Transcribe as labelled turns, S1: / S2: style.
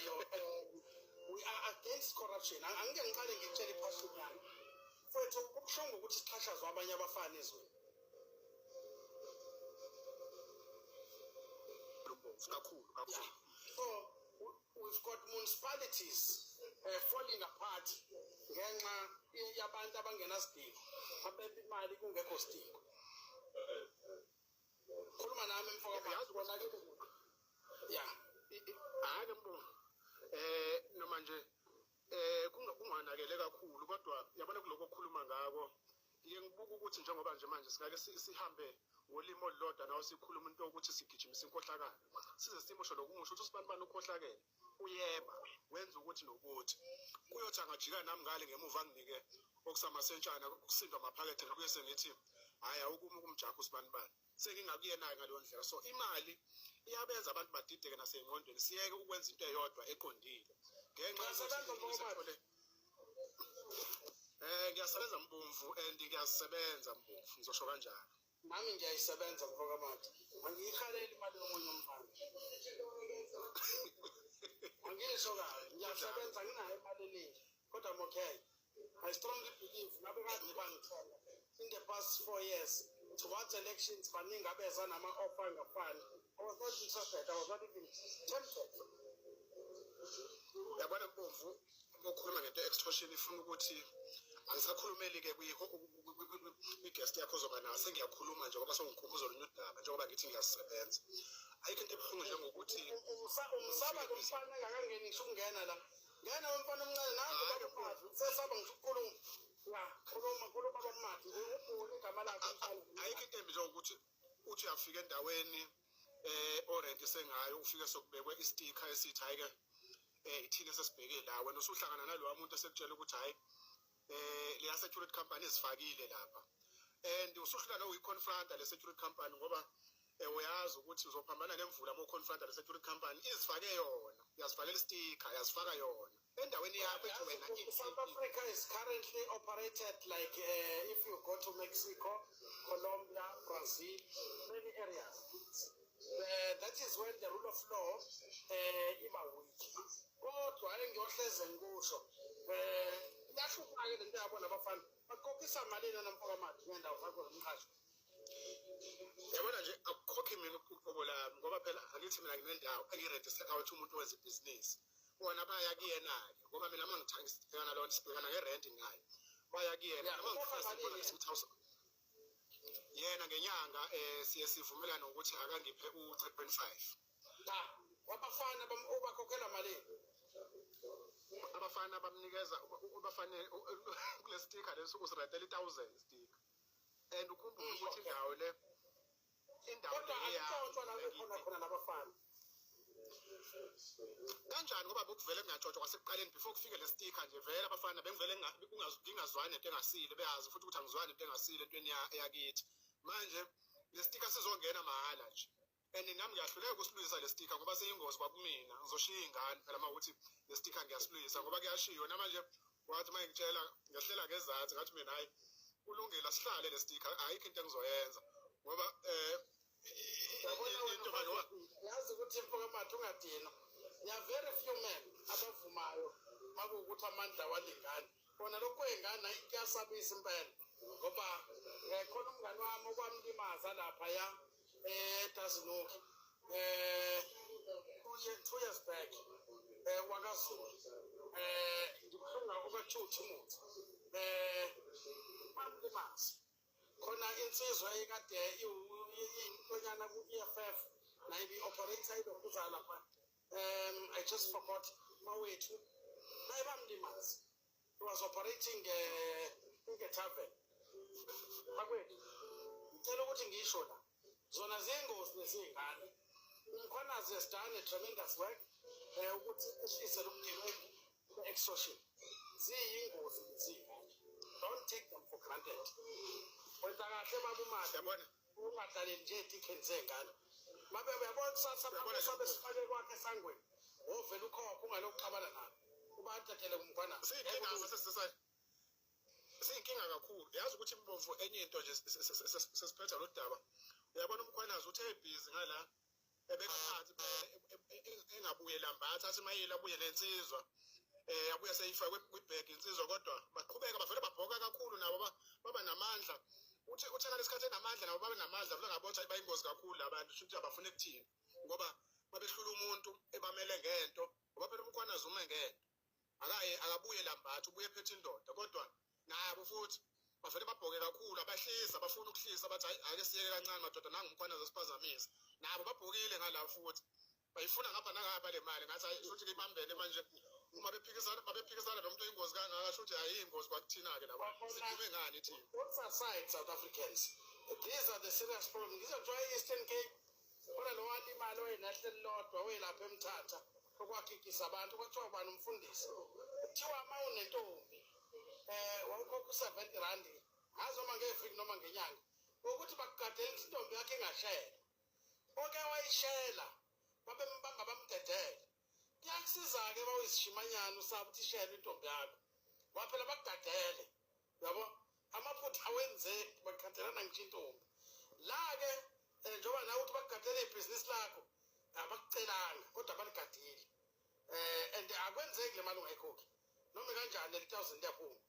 S1: Leyo we are against corruption. Angike ngiqale ngitshele i-passion yami, mfowethu, kubuhlungu ukuthi sixhashazwe abanye abafana ezweni.
S2: Kakhulu kakhulu.
S1: So we've got municipalities falling apart ngenxa yabantu abangenasidingo, abeba imali kungekho sidingo. Khuluma nami, mfoka.
S2: Yazi
S1: Konakele ya.
S2: Hhayi Mbongo, noma nje kunganakele kakhulu, kodwa yabona kuloko okukhuluma ngako, ngike ngibuka ukuthi njengoba nje manje singake sihambe ngolimi olulodwa nawe, sikhuluma into yokuthi sigijimisa inkohlakalo, size simusho lokumusho ukuthi usibanibani ukhohlakele, uyeba, wenza ukuthi nokuthi, kuyothi angajika nami ngale ngemuva anginike okusamasentshana kusindwa amaphakethe, ngibuye sengithi hhayi, awukumi ukumjaha usibanibani, sengingakuyena-ke ngaleyo ndlela. So imali iyabenza abantu badideke nasey'ngqondweni, siyeke ukwenza into eyodwa eqondile ngenxa
S1: Uyasebenza,
S2: yokuthi
S1: Mfoka?
S2: sethole. Ngiyasebenza, Mbomvu, and ngiyasebenza, Mbomvu, ngizosho kanjalo.
S1: Nami ngiyayisebenza, mfokamati. Angiyihaleli imali yomunye umfana, angisho kabi. Ngiyasebenza, nginayo imali eningi, kodwa I'm okay. I strongly believe ngabe kade bangithenga in the past 4 years towards elections, baningi abeza nama-offer angafani. I was not interested, I was not even tempted.
S2: Yabona Mbomvu, ukukhuluma ngento extortion ifuna ukuthi angisakhulumeli-ke kwi-guest yakho ozoba nayo, sengiyakhuluma nje ngoba sengikhumbuza olunye udaba. Njengoba ngithi ngiyasebenza, ayikho into ebuhlungu njengokuthi
S1: Umsaba lo mfana engakangeni ngisho ukungena la. Ngena wemfana omncane nangu.
S2: Hhayi.
S1: Baba uMadi usesaba ngisho ukukhuluma. Ya, khuluma, khuluma, baba uMadi, ubhuli igama lakhe umfana.
S2: Ayikho into embi njengokuthi uthi uyafika endaweni orentise ngayo, ufike sokubekwe istika esithi hayi ke, ithina sesibheke la, wena usuhlangana nalowa muntu esekutshela ukuthi hayi, leya security company izifakile lapha, and usuhlula nokuyi-confronta le security company ngoba uyazi ukuthi uzophambana nemvula uma u-confronta le security company. Izifake yona, uyazifakela istika, yazifaka yona endaweni yakho ethi wena
S1: South Africa is currently operated like if you go to Mexico, Colombia, Brazil, many areas. That is when the rule of law iba weak. Kodwa engiyohleze ngikusho, iyahlupha-ke lento yabo nabafana. Bakhokhisa malini namfokamadi ngendawo zakho zomqasho?
S2: Yabona nje, akukhokhi mina uqobo lami, ngoba phela angithi mina nginendawo engirentise out, umuntu wenza ibhizinisi, bona baya kuyena-ke, ngoba mina uma ngithangana lona sibhekana ngerenti ngayo, baya kuyena. Noma
S1: ukhokha
S2: ngifuna sibona
S1: malini?
S2: nge-sweet house yena ngenyanga, siye sivumelane ukuthi akangiphe u-3.5.
S1: Cha, wabafana ubakhokhela malini?
S2: Abafana bamnikeza, bafanele kule sticker leso usirentela i-1000 sticker, and ukhumbule ukuthi indawo le, indawo
S1: Kodwa
S2: le
S1: akutshontshwa la bekhona khona labafana?
S2: Kanjani, ngoba bekuvele kungatshotshwa kwasekuqaleni before kufike le sticker nje. Vele abafana bengivele ngingazwani nento engasile, beyazi futhi ukuthi angizwani nento engasile entweni eyakithi. Manje le sticker sizongena mahhala nje, and nami ngiyahluleka ukusilwisa le sticker ngoba seyingozi kwakumina, ngizoshiya iy'ngane phela uma ukuthi le sticker ngiyasilwisa, ngoba kuyashiwo namanje. Wathi uma ngitshela ngehlela ngezansi, ngathi mina hhayi, kulungile, asihlale le sticker, ayikho into engizoyenza ngoba
S1: Yabona wena,
S2: into manje
S1: yazi ukuthi mfokamati ungadinwa. There are very few men abavumayo makuwukuthi amandla awalingani. Kona lokhu kwey'ngane kuyasabisa impela, ngoba khona umngani wami okwamlimaza lapha ya eDasnok 2 years back, wakaZulu, ngibuhlungu okuthiwa uTimothy, bamlimaza khona insizwa ekade iyintonyana ku-EFF, naye ibi-operator ilokhuza lapha, I just forgot, mawethu, naye bamlimaza. He was operating in a tavern. Bakwethu, ngicela ukuthi ngisho la, zona ziyingozi neziy'ngane. UMkhwanazi has done a tremendous work ukuthi ehlise lo bugebengu be-extortion. Ziyingozi leziy'ngane, don't take them for granted. Wenza kahle, baba uMadi,
S2: Yabona.
S1: ungadlaleli nje ey'tikheni zey'ngane. Mabe uyabona kusasa
S2: Uyabona.
S1: sabe sifake kwakhe esangweni, wovele ukhokho, ungalokuxabana nabo, ubadedele kuMkhwanazi.
S2: Siyinkinga sesisa, siyinkinga kakhulu. Yazi ukuthi imbomvu enye into nje, sesiphetha lo daba, uyabona uMkhwanazi uthe ebhizi ngala. Ebeka phansi engabuye lambatha, athi mayile abuye nensizwa, abuye seyifakwe kwibhegi insizwa, kodwa baqhubeka bavele babhoka kakhulu nabo, baba namandla. Uthi uthe ngalesikhathi enamandla nabo babe namandla, vele ngabona bayingozi kakhulu labantu, shuthi abafuna ekuthini, ngoba babehlula umuntu ebamele ngento, ngoba phela uMkhwanazi ume ngento, akaye akabuye lambatha, ubuye ephethe indoda, kodwa nabo futhi bavele babhoke kakhulu, abahlisa, bafuna ukuhlisa, bathi hayi, ake siyeke kancane madoda, nangu uMkhwanazi osiphazamisa. Nabo babhokile ngala futhi bayifuna ngapha nangapha le mali. Ngathi hayi, shuthi ibambene manje, uma bephikisana, babephikisana nomuntu oyingozi kangaka, shuthi ayiyingozi kwakuthina-ke labo, siphume ngani thina?
S1: What's aside, South Africans, these are the serious problems. Ngizwa kuthiwa i-Eastern Cape khona lo walimala oyenahle lilodwa oyelapha eMthatha, okwagigisa abantu, kwathiwa ubani, umfundisi, kuthiwa uma unentombi wawukhokha u-R70, ngazi noma ngeviki noma ngenyanga, ukuthi bakugadele ukuthi intombi yakho ingashela. Oke wayishela babembamba bamdedele. Kuyakusiza-ke uma uyisishimanyana usaba ukuthi ishele intombi yakho, waphela bakugadele, yabo, amaphutha awenzeki, bakhadelana ngisho intombi la-ke. Njengoba nawe uthi bakugadele ibhizinisi lakho, abakucelanga kodwa baligadile, and akwenzeki le mali ungayikhokhi noma kanjani, leli thousand liyaphuma.